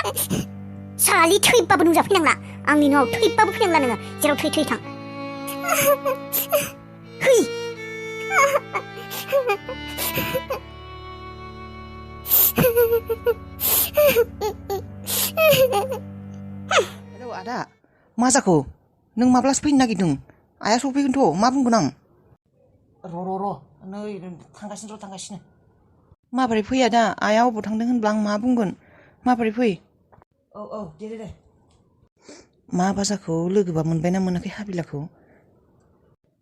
सालि थैबाबो नुजाफैनांला आंनि न'आव थैबाबो फैनांला नोङो जेराव थै थां है हेलौ आदा मा जाखो नों माब्लासो फैनो नागिरदों आइया सफैगोनथ' मा बुंगोन आं र' नै थांगासिनो माबोरै फैया दा आइया अबाव थांदों होनब्ला आं मा बुंगोन माबोरै फै औ दे मा बाजाखौ लोगोबा मोनबायना मोनाखै हाबिलाखौ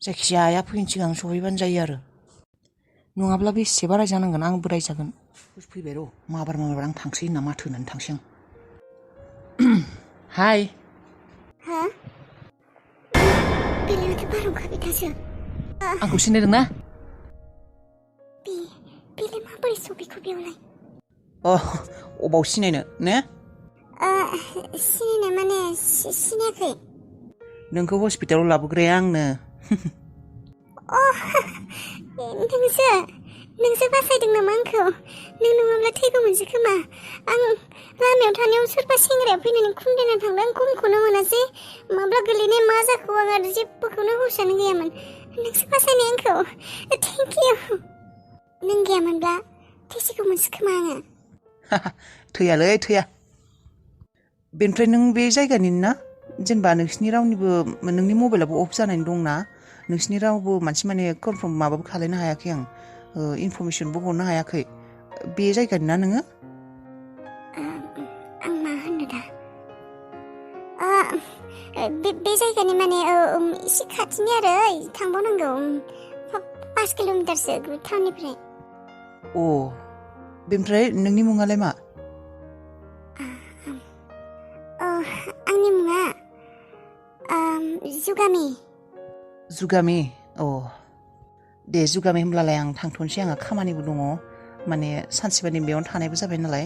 जायखिजाया आइया फैनो सिगां सहैबानो जायो आरो नङाब्ला बेसेबा रायजानांगोन आंबो रायजागोन फैबाय र' माबार आं थांसै होनना माथो होनानै थांसै आं हाय हा बेलायमाथो बारहुंखा बिथासो आंखौ सिनायदोंना बेलाय माबोरै सफैखो बेयावलाय अबाव सिनायनो ने सिनायनाय माने सिनायाखै नोंखौ हस्पिटालाव लाबोग्राया आंनो नोंसो बासायदों नामा आंखौ नों नङाब्ला थैगौमोनसो खोमा आं लामायाव थानायाव सोरबा सेंग्राया फैनानै खुन्दायना थांदों आं गमखौनो मोनासै माब्ला गोलैनाय मा जाखो आं आरो जेबोखौनो हुसानो गैयामोन नोंसो बासायनाय आंखौ थेंक इउ नों गैयामोनब्ला थैसिगौमोनसो खोमा आङो थैया बेनिफ्राय नों बे जायगानि ना जेनेबा नोंसिनि रावनिबो नोंनि मबाइलाबो अफ जानानै दंना नोंसिनि रावबो मानसि माने कनफार्म माबाबो खालायनो हायाखै आं इनफरमेसनबो हरनो हायाखै बे जायगानि ना नोङो आं मा होननो दा बे जायगानि माने एसे खाथिनि आरो थांबावनांगौ 5 किल'मिटारसो टाउननिफ्राय बेनिफ्राय नोंनि मुङालाय मा आंनि मुङा जुगामि दे जुगामि होमब्लालाय आं थांथ'नोसै आंहा खामानिबो दङ माने सानसेबानि बेयावनो थानायबो जाबाय नालाय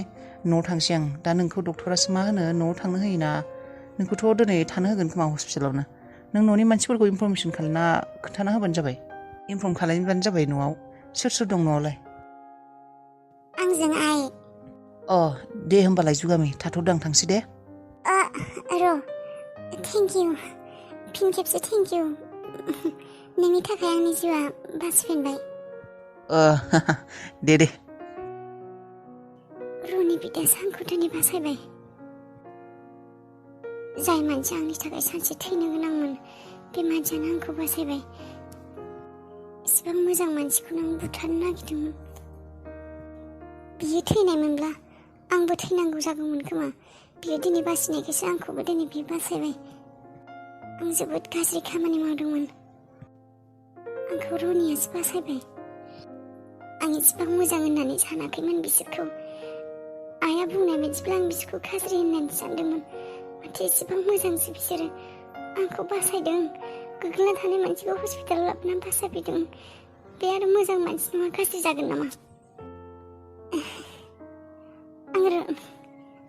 न'आव थांसै आं दा नोंखौ डक्टरासो मा होनो न'आव थांनो होयोना नोंखौथ' दिनै थानो होगोन खोमा हस्पिटालावनो नों न'नि मानसिफोरखौ इनफरमेसन खालामना खोन्थाना होबानो जाबाय इनफर्म खालामबानो जाबाय न'आव सोर दं न'आवलाय आंजों आइ दे होमबालाय जुगामि थाथ'दों आं थांसै दे र' थेंक इउ फिन खेबसे थेंक इउ नोंनि थाखाय आंनि जिउआ बासिफिनबाय दे र'नि बिदायासो आंखौ दिनै बासायबाय जाय मानसिया आंनि थाखाय सानसे थैनो गोनांमोन बे मानसियानो आंखौ बासायबाय इसिबां मोजां मानसिखौनो आं बुथारनो नागिरदोंमोन बियो थैनायमोनब्ला आंबो थैनांगौ जागौमोन खोमा बियो दिनै बासिनायखायसो आंखौबो दिनै बियो बासायबाय आं जोबोद गाज्रि खामानि मावदोंमोन आंखौ रनियासो बासायबाय आं इसिबां मोजां होननानै सानाखैमोन बिसोरखौ आइया बुंनाय बायदिब्ला आं बिसोरखौ गाज्रि होननानै सानदोंमोन माथो इसिबां मोजांसो बिसोरो आंखौ बासायदों गोग्लैना थानाय मानसिखौ हस्पिटालाव लाबोनानै बासायफैदों बे आरो मोजां मानसि नङा गाज्रि जागोन नामा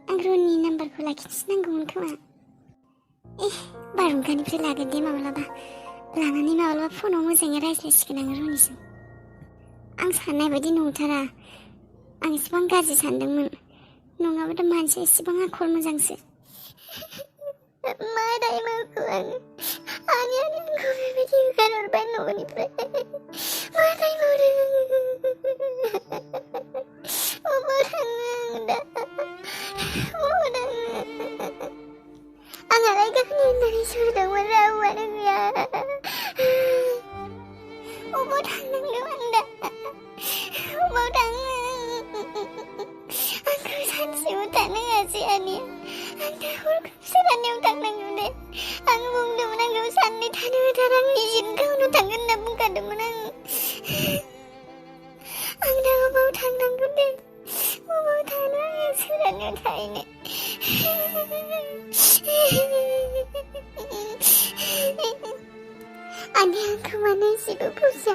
आं रनि नाम्बारखौ लाखिनोसो नांगौमोन खोमा बारहुंखानिफ्राय लागोन दे माब्लाबा लानानै माब्लाबा फनाव मोजाङै रायज्लायसिगोन आं रनिजों आं साननाय बायदि नंथारा आं इसिबां गाज्रि सानदोंमोन नङाबाथ' मानसिया इसिबां आखल मोजांसो मा दाय मावखो आं आंखौ बेबायदि होखारहरबाय न'निफ्राय मा दाय मावदों अबाव थाङो आं दा अबाव थाङो आंहालाय गावनि होननानै सुरदोंमोन रावआनो गैया अबाव थांनांगौ आं दा अबाव थाङो आंखौ सानसेबो थानो होआसै आनैया आं दा हरखौ सोरानियाव थांनांगौ दे आं बुंदोंमोन आंखौ साननै थानो होथार आं निजेनो गावनाव थांगोन होनना बुंखादोंमोन आं दा अबाव थांनांगौ दे अबाव थानो आङो सोरानियाव थाहैनो आनैया आंखौ मानो एसेबो बुजिया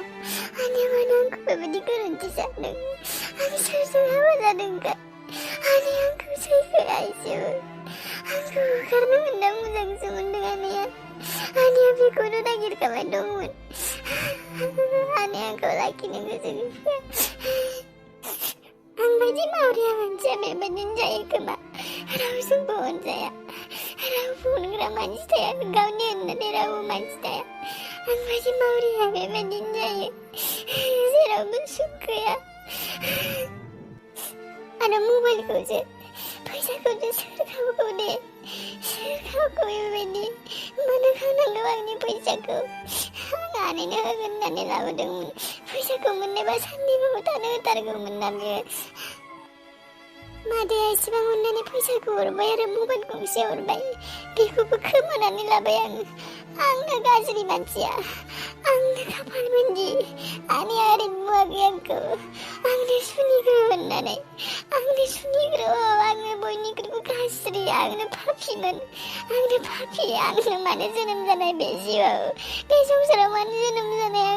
आनैया मानो आंखौ बेबायदि गोरोन्थि सानदों आं सोरजों हाबा जादोंखा आनैया आंखौ सैखाया एसेबो आंखौ होखारनो मोनना मोजांसो मोनदों आनैया बेखौनो नागिरखाबाय दंमोन आनैया आंखौ लाखिनो गोसो गैया आं बायदि मावरिया मानसिया बेबायदिनो जायो खोमा रावजोंबो अनजाया रावबो अनग्रा मानसि थाया गावनि होननानै रावबो मानसि थाया आं बायदि मावरिया बेबायदिनो जायो जेरावबो सुख गैया आरो मबाइलखौसो फैसाखौसो सोर खावगौ दे सोर खावगौ बेबायदि मानो खावनांगौ आंनि फैसाखौ आं आनैनो होगोन होननानै लाबोदोंमोन फैसाखौ मोननायबा साननैबाबो थानो होथारगौमोन ना बियो मादैया एसेबां अननानै फैसाखौ हरबाय आरो मबाइल गंसे हरबाय बेखौबो खोमानानै लाबाय आंनो गाज्रि मानसिया आंनो खाफाल मोनदि आनैया ओरै बुवाखै आंखौ आंनो सुनिग्रो होननानै आंनो सुनिग्रो आङो बयनिख्रुइबो गाज्रि आंनो पापिमोन आंनो पापि आंनो मानो जोनोम जानाय बे जिउआव बे संसाराव मानो जोनोम जानाय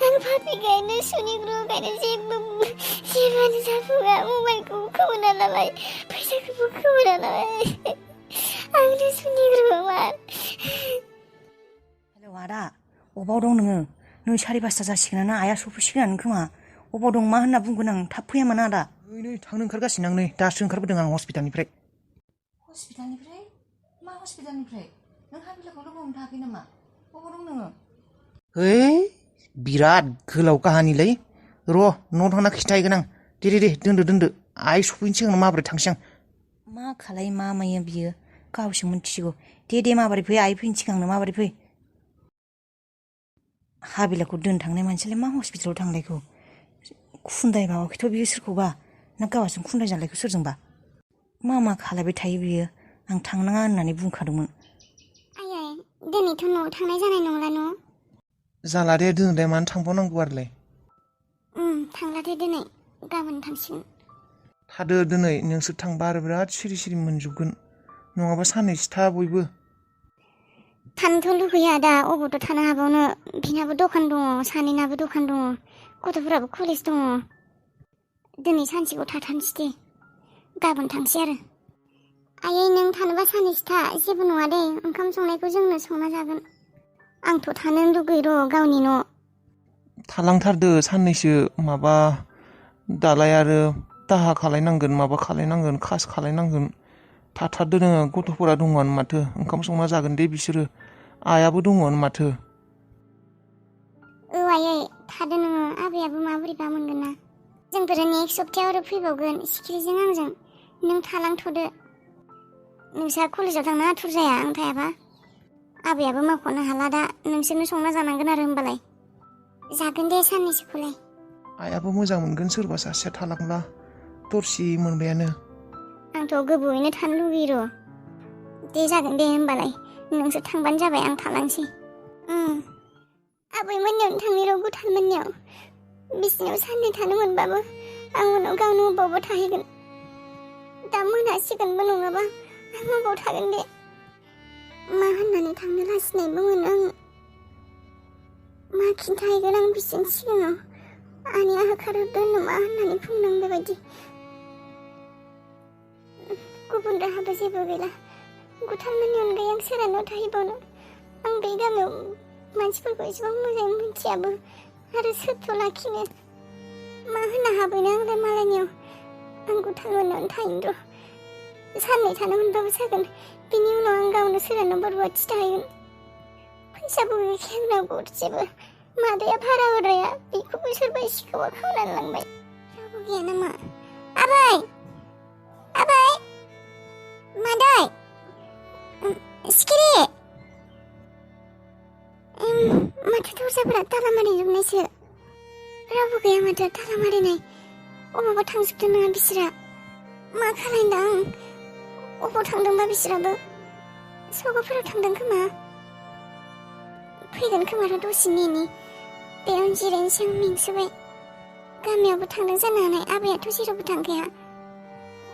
आं पापिखायनो सुनिग्रोखायनो जेबोआनो जाफुङा मबाइलखौ खोमाना लाबाय फैसाखौबो खोमाना लाबाय आंनो सुनिग्रो मा हेलौ आदा अबाव दं नोङो नै 5:30 जासिगोनानो आइया सफैसिगोनानो खोमा अबाव दं मा होनना बुंगोन आं थाब फैयामोन आदा नै थांनो ओंखारगासिनो आं नै दासो ओंखारबोदों आं हस्पिटालनिफ्राय मा हस्पिटालनिफ्राय नों हाबिलाखौ लोगो हमनो थाङाखै नामा अबाव दं नोङो बिराद गोलाव काहानिलै र' न'आव थांना खिन्थाहैगोन आं दे दोनदो आइ सफैनो सिगां माबोरै थांसै आं मा खालाय मा मायो बियो गावसो मिथिगौ दे माबोरै फै आइ फैनो सिगांनो माबोरै फै हाबिलाखौ दोन थांनाय मानसियालाय मा हस्पिटालाव थांलायखौ खुन्दाय माबाखैथ' बियो सोरखौबा ना गावहासो खुन्दाय जालायखौ सोरजोंबा मा खालायबाय थायो बियो आं थांनाङा होननानै बुंखादोंमोन आयै दिनैथ' न'आव थांनाय जानाय नंला न' जाला दे दोनदे मानो थांबावनांगौ आरोलाय थांला दे दिनै गाबोन थांसिगोन थादो दिनै नोंसोर थांबा आरो बिराद सिरि मोनजोबगोन नङाबा साननैसो था बयबो थानोथ' लुगैया दा अबावथ' थानो हाबावनो बिनाबो दखान दङ सानैनाबो दखान दङ गथ'फोराबो कलेज दङ दिनै सानसेखौ थाथारनोसै दे गाबोन थांसै आरो आयै नों थानोबा सानैसो था जेबो नङा दे ओंखाम संनायखौ जोंनो संना जागोन आंथ' थानो लुगैयो र' गावनि न' थालांथारदो साननैसो माबा दालाय आरो दाहा खालायनांगोन माबा खालायनांगोन खास खालायनांगोन थाथारदो नोङो गथ'फोरा दङआनो माथो ओंखाम संना जागोन दे बिसोरो आइयाबो दङआनो माथो आयै थादो नोङो आबैयाबो माबोरैबा मोनगोन ना जोंफोरो नेक्स्ट सप्तायाव आरो फैबावगोन सिखिरिजों आंजों नों थालांथ'दो नोंसा कलेजाव थांनो आथुर जाया आं थायाबा आबैयाबो मावख'नो हाला दा नोंसोरनो संना जानांगोन आरो होमबालाय जागोन दे साननैसोखौलाय आइयाबो मोजां मोनगोन सोरबा सासेया थालांब्ला दरसि मोनबायानो आंथ' गोबावैनो थानो लुगैयो र' दे जागोन दे होमबालाय नोंसोर थांबानो जाबाय आं थालांसै आबैमोननियावनो थांनि र' गुथालमोननियाव बिसिनाव साननै थानो मोनबाबो आं उनाव गावनो अबावबा थाहैगोन दा मोनासिगोनबो नङाबा आं अबाव थागोन दे मा होननानै थांनो लाजिनायबो मोनो आं मा खिन्थाहैगोन आं बिसोरनि सिगाङाव आनैया होखारहरदो मा होननानै बुंनां बेबायदि गुबुन राहाबो जेबो गैला गुथालमोननि अनगायै आं सोरहानाव थाहैबावनो आं बे गामियाव मानसिफोरखौ एसेबां मोजाङै मिथियाबो आरो सोरथ' लाखिनो मा होनना हाबैनो आंलाय मालायनियाव आं गुथालमोननावनो थाहैनो र' साननै थानो मोनबाबो जागोन बिनि उनाव आं गावनो सोरहानावबा रुवाथि थाहैगोन फैसाबो गैखाया आंनाव गरसेबो मादैया भारा होग्राया बेखौबो सोरबा सिखावा खावनानै लांबाय रावबो गैया नामा आबै मादै सिखिरि माथो दरजाफोरा ताला मारिजोबनायसो रावबो गैया माथो ताला मारिनाय अबावबा थांजोबदों नङा बिसोरा मा खालायदों आं अबाव थांदोंबा बिसोराबो सौगाफोराव थांदों खोमा फैगोन खोमाथ' दसे नेनि बेयावनो जिरायनोसै आं मेंसोबाय गामियावबो थांदों जानो हानाय आबैयाथ' जेरावबो थांखाया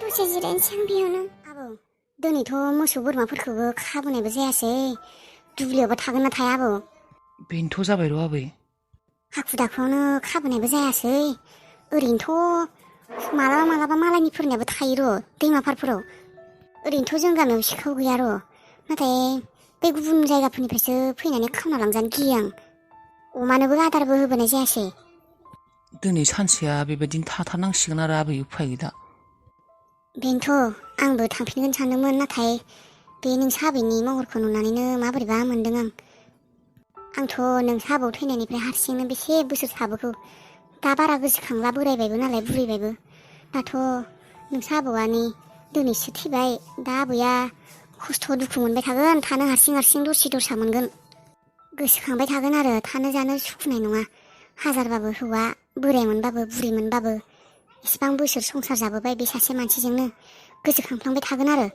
दसे जिरायनोसै आं बेयावनो आबौ दिनैथ' मोसौ बोरमाफोरखौबो खाबोनायबो जायासै दुब्लियावबो थागोन ना थाया आबौ बेनोथ' जाबाय र' आबै हाखु दाखुआवनो खाबोनायबो जायासै ओरैनोथ' मालाबा मालायनिफोरनियाबो थायो र' दैमाफोराव ओरैनोथ' जों गामियाव सिखाव गैया र' नाथाय बे गुबुन जायगाफोरनिफ्रायसो फैनानै खावना लांजानो गियो आं अमानोबो आदारबो होबोनाय जायासै दिनै सानसेया बेबायदिनो थाथारनांसिगोन आरो आबै उफाय गैला बेनोथ' आंबो थांफिनगोन सानदोंमोन नाथाय बे नोंसा आबैनि महरखौ नुनानैनो माबोरैबा मोनदों आंथ' नोंसा आबौ थैनायनिफ्राय हारसिंनो बेसे बोसोर थाबोखौ दा बारा गोसोखांला बोरायबायबो नालाय बुरैबायबो दाथ' नोंसा आबौआनि दिनैसो थैबाय दा आबैया खस्थ' दुखु मोनबाय थागोन थानो हारसिं हारसिं दरसि दरसा मोनगोन गोसोखांबाय थागोन आरो थानो जानो सुखुनाय नङा हाजारबाबो हौवा बोराय मोनबाबो बुरि मोनबाबो इसिबां बोसोर संसार जाबोबाय बे सासे मानसिजोंनो गोसोखांफ्लांबाय थागोन आरो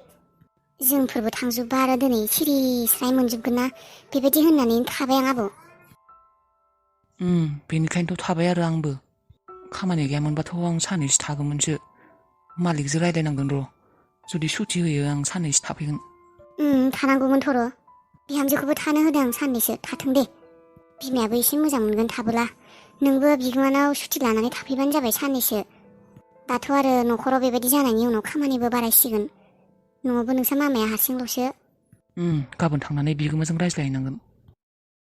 जोंफोरबो थांजोबबा आरो दिनै सिरि स्राय मोनजोबगोन ना बेबायदि होननानै थाबाय आं आबौ बेनिखायनोथ' थाबाय आरो आंबो खामानि गैयामोनबाथ' आं साननैसो थागौमोनसो मालिकजों रायज्लायनांगोन र' जुदि सुटि होयो आं साननैसो थाफैगोन थानांगौमोन थ'र' बिहामजोखौबो थानो होदों आं साननैसो थाथों दे बिमायाबो एसे मोजां मोनगोन थाबोला नोंबो बिगुमानाव सुटि लानानै थाफैबानो जाबाय साननैसो दाथ' आरो न'खराव बेबायदि जानायनि उनाव खामानिबो बारायसिगोन न'आवबो नोंसा मामाया हारसिंल'सो गाबोन थांनानै बिगोमाजों रायज्लायहैनांगोन